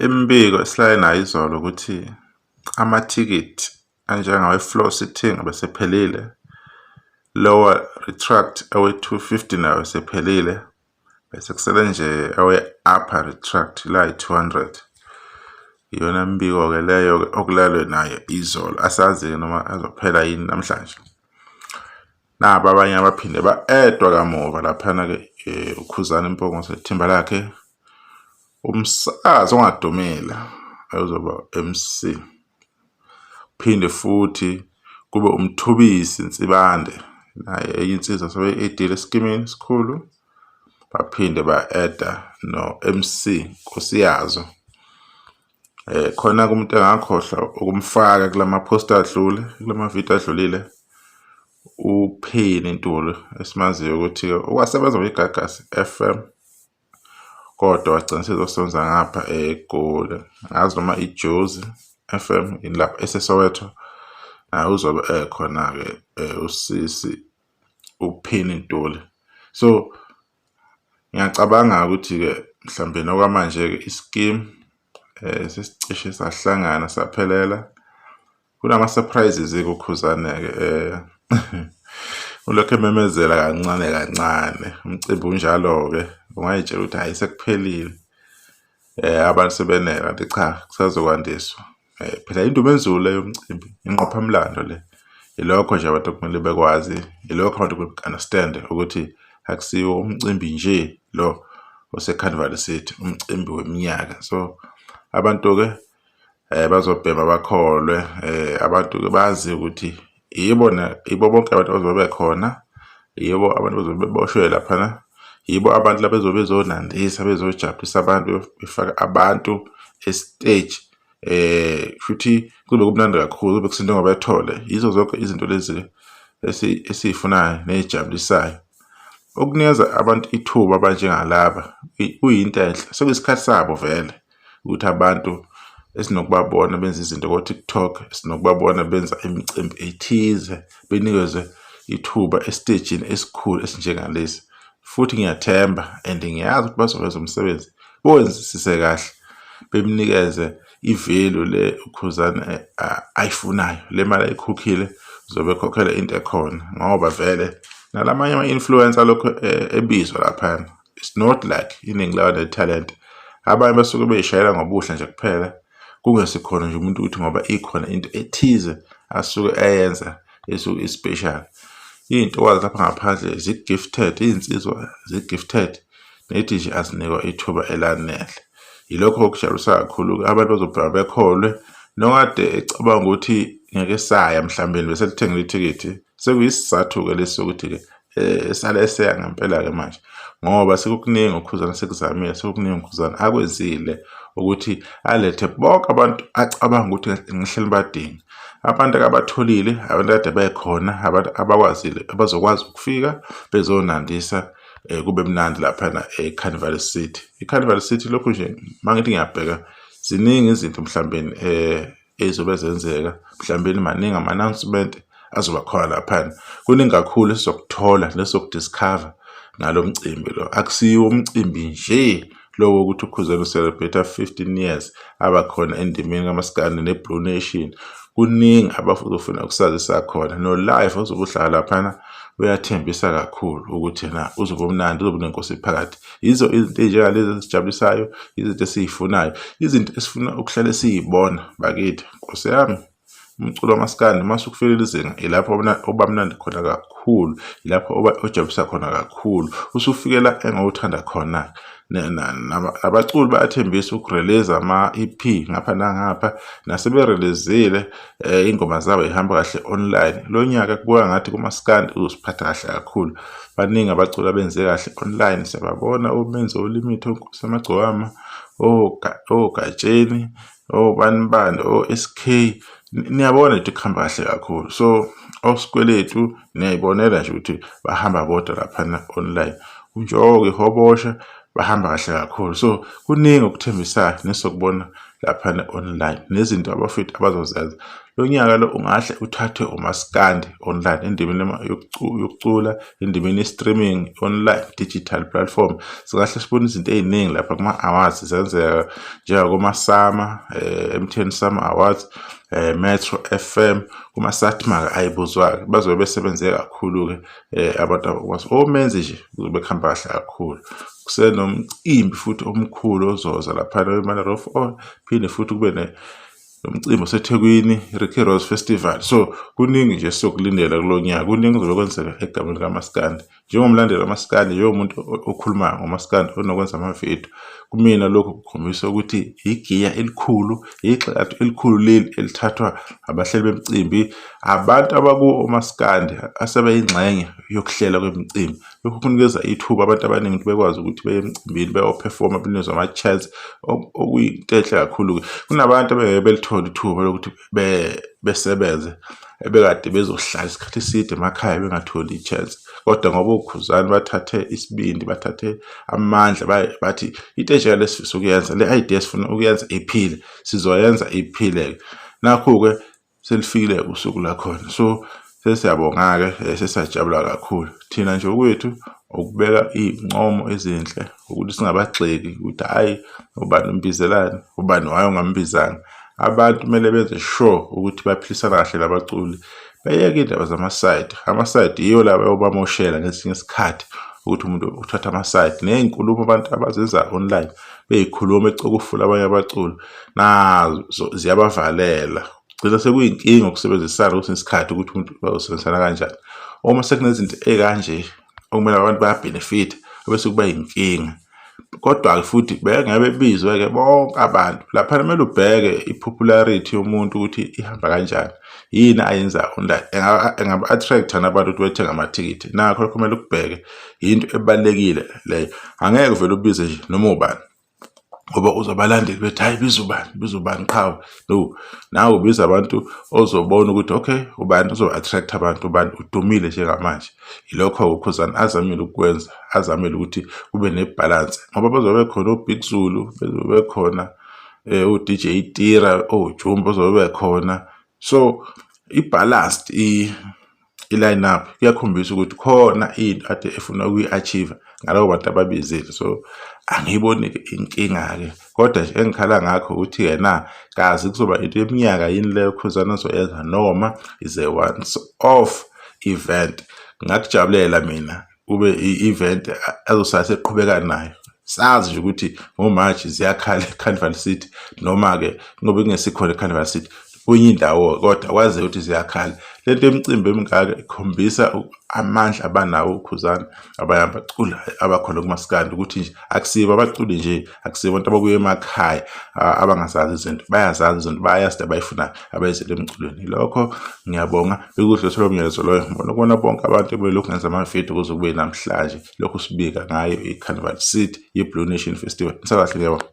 Imibiko esihlale nayo izolo ukuthi amathikithi anjengawe-floor sitting abesephelile, lower retract awe-250 nawo esephelile, bese kusele nje awe-upper retract la yi-200. Iyona mbiko-ke leyo-ke okulalwe nayo izolo, asazi-ke noma azophela yini namhlanje. Naba abanye abaphinde ba-edwa kamuva laphana-ke uKhuzani Mpungose nethimba lakhe, umsakazi ongadumile ozoba MC, phinde futhi kube uMthobisi Nsibande naye enye insizwa sebeyi-edile esikimini esikhulu, baphinde ba-eda no-MC Nkosiyazo. Khona-ke umuntu engakhohlwa ukumfaka kulama-post adlule, kulama-video adlulile, uPhini Ntuli esimaziyo ukuthi-ke wasebenza kwiGagasi F_M kodwa wagcina esezosebenza ngapha eGoli, angazi noma iJozi F_M yini lapha eseSoweto, naye uzobe ekhona-ke usisi uPhini Ntuli. So ngiyacabanga ukuthi-ke mhlambe nokwamanje-ke i-scheme sesicishe sahlangana saphelela. Kunama-surprises-ke uKhuzane-ke ulokhu ememezela kancane kancane, umcimbi unjalo-ke ungay'tshela ukuthi hhayi sekuphelile abantu sebenele kanti cha kusazokwandiswa. Phela indumezulu le yomcimbi, inqophamlando le. Ilokho nje abantu okumele bekwazi, ilokho abantu okumele beku-understand-e ukuthi akusiwo umcimbi nje lo ose-Carnival City, umcimbi weminyaka. So abantu-ke bazobhema bakholwe, abantu-ke bazi ukuthi yibona yibo bonke abantu abazobe bekhona, yibo abantu abazobe beboshwe laphana, yibo abantu laba bezobe bezonandisa bezojabulisa abantu befake abantu esiteji. Futhi kuzobe kumnandi kakhulu kuzobe kusinda ngobethole. Yizo zonke izinto lezi esiy'funayo ney'jabulisayo. Ukunikeza abantu ithuba abanjengalaba kuyinto enhle, sekuyisikhathi sabo vele ukuthi abantu esinokubabona benza izinto ko-TikTok, esinokubabona benza imicimbi ethize benikezwe ithuba esitejini esikhulu esinjengalesi. Futhi ngiyathemba and ngiyazi ukuthi bazokwenza umsebenzi bowenzisise kahle bemnikeze i-value le uKhuzani ayifunayo le mali ayikhokhile uzobe ekhokhela into ekhona ngoba vele nalamanye ama-influencer alokhu ebizwa laphayana it's not like iningi lawo nethalente abanye basuke bey'shayela ngobuhle nje kuphela kungesikhona nje umuntu ukuthi ngoba ikhona into ethize asuke eyenza esuke i-special. Iy'ntokazi lapha ngaphandle zi-gifted, iy'nsizwa zi-gifted nethi nje azinikwa ithuba elanele. Yilokho okujabulisa kakhulu-ke abantu bazobheka bekholwe nokade ecabanga ukuthi ngeke saya mhlawumbe bese lithengile ithikithi sekuyisizathu-ke lesi sokuthi-ke esale eseya ngempela-ke manje ngoba sekukuningi uKhuzani asekuzamile sekukuningi uKhuzani akwenzile ukuthi alethe bonke abantu acabanga ukuthi ngihleli badinga abantu akabatholile abantu kade bekhona abantu abakwazile abazokwazi ukufika bezonandisa kube mnandi laphana e-Carnival City. I-Carnival City lokhu nje uma ngithi ngiyabheka ziningi izinto mhlawumbe ey'zobe zenzeka mhlawumbe maningi ama-announcement azoba khona laphana. Kuningi kakhulu esizokuthola nesizoku-discover ngalo mcimbi lo. Akusiwo umcimbi nje lo wokuthi uKhuzani u-celebrate-a 15 years abakhona endimeni kamaskandi ne-Blue Nation. Kuningi abazofuna ukusazisa khona no-live ozobe udlala laphana uyathembisa kakhulu ukuthi yena uzobe umnandi uzobe unenkosi phakathi. Yizo izinto ey'njengalezi ezijabulisayo, izinto esiyifunayo, izinto esifuna ukuhlale siy'bona bakithi. Nkosi yami, umculo wamaskandi uma usukufikela izinga ilapho oba mnandi khona kakhulu, ilapho ojabulisa khona kakhulu, usufikela engawuthanda khona. Nabaculi bayathembisa uku-release ama-E_P ngapha nangapha, nasebe-release-ile iy'ngoma zabo y'hamba kahle online. Lo nyaka kubukeka ngathi kumaskandi uzosiphatha kahle kakhulu. Baningi abaculi abenze kahle online siyababona oMenzi oLimit, oNkosi Yamagcokama, oGatsheni, obani bani, o-S_K, niyabona nje ukuthi kuhamba kahle kakhulu. So oSkweletu niyayibonela nje ukuthi bahamba bodwa laphana online. UNjoko, iHobosha bahamba kahle kakhulu. So kuningi okuthembisayo nesizokubona laphana online nezinto abafethu abazozenza. Lo nyaka lo ungahle uthathwe umaskandi online endimeni yokucula, endimeni ye-streaming online digital platform. Singahle sibone izinto ey'ningi lapha kuma-awards zenzeka njengakoma-SAMA, MTN SAMA Awards, Metro FM, kuma-SATMA ayibuzwa-ke bazobe besebenze kakhulu-ke abantu abakwazi omenzi nje kuzobe kuhamba kahle kakhulu. Kusenomcimbi futhi omkhulu ozoza laphana we-Mother of All, phinde futhi kube nomcimbi oseThekwini, Ricky Rose Festival. So kuningi nje esizokulindela kulo nyaka, kuningi kuzobe kwenzeka egameni likaMaskandi. Njengomlandeli kaMaskandi, njengomuntu okhulumayo ngoMaskandi onokwenza amavidiyo, kumina lokhu kukhombisa ukuthi igiya elikhulu, igxathu elikhulu leli elithathwa abahleli bemicimbi, abantu abakuwo oMaskandi asebeyingxenye yokuhlela kwemicimbi. Lokhu kunikeza ithuba abantu abaningi ukuthi bekwazi ukuthi beye emcimbini beyophefoma benikezwe ama-chance okuyinto enhle kakhulu-ke. Kunabantu abengeke belithole ithuba lokuthi besebenze ebekade bezohlala isikhathi eside emakhaya bengatholi i-chance kodwa ngoba oKhuzani bathathe isibindi bathathe amandla bathi into enjena lesifisa ukuyenza le idea esifuna ukuyenza iphile sizoyenza iphile-ke. Nakhu-ke selifikile usuku lakhona so sesiyabonga-ke sesiyajabula kakhulu thina nje okwethu ukubeka iy'ncomo ezinhle ukuthi singabagxeki ukuthi hhayi ubani umbizelani ubani waye ungambizanga. Abantu kumele benze sure ukuthi baphilisana kahle nabaculi beyeke iy'ndaba zamasayidi. Amasayidi yiwo la ayobamoshela ngesinye isikhathi ukuthi umuntu uthatha amasayidi ney'nkulumo abantu abazenza online bey'khuluma ecokufula abanye abaculi nazo ziyabavalela. Gcina sekuyinkinga ukusebenzisana kwesinye isikhathi ukuthi umuntu bazosebenzisana kanjani. Uma sekunezinto ey'kanje okumele abantu bayabhenefitha bese kuba yinkinga. Kodwa-ke futhi bengeke bebizwe-ke bonke abantu laphana kumele ubheke i-popularity yomuntu ukuthi ihamba kanjani yini ayenza online engaba-attract-a abantu ukuthi bethenge amathikithi nakho lokho kumele ukubheke yinto ebalulekile leyo angeke uvele ubize nje noma ubani ngoba uzobalandeli bethi hayi biza ubani biza ubani qhawe no nawe ubiza abantu ozobona ukuthi okay ubani uzo-attract abantu ubani udumile njengamanje ilokho uKhuzani azamile ukukwenza azamile ukuthi kube nebhalansi ngoba bazobe bekhona oBig Zulu bezobe bekhona o-DJ Tira oJumbo bazobe bekhona so i-balanced i-line up kuyakhombisa ukuthi khona into ade efuna ukuyi-achieve ngalabo bantu ababizile so angiyiboni-ke inkinga-ke kodwa nje engikhala ngakho ukuthi yena kazi kuzoba into yeminyaka yini leyo Khuzani azoyenza noma is a once off event ngakujabulela mina kube i-event azosala seqhubeka nayo sazi nje ukuthi ngoMarch ziyakhala eCarnival City noma-ke ngoba kungesikhona eCarnival City kwenye indawo kodwa kwazi ukuthi ziyakhala le nto yemicimbi emingaka ikhombisa amandla abanawo uKhuzani abanye abaculi abakhona kumaskandi ukuthi nje akusibo abaculi nje akusibo abantu ababuya emakhaya abangazazi izinto bayazazi izinto bayazi into abayifunayo abayizele emculweni lokho ngiyabonga bekuhle thola umyalezo loyo ngibona kubona bonke abantu ebelokhu ngenza amavidiyo kuze kube namhlanje lokhu sibika ngayo i-Carnival City ye-Blue Nation Festival nisakahle ngiyabonga.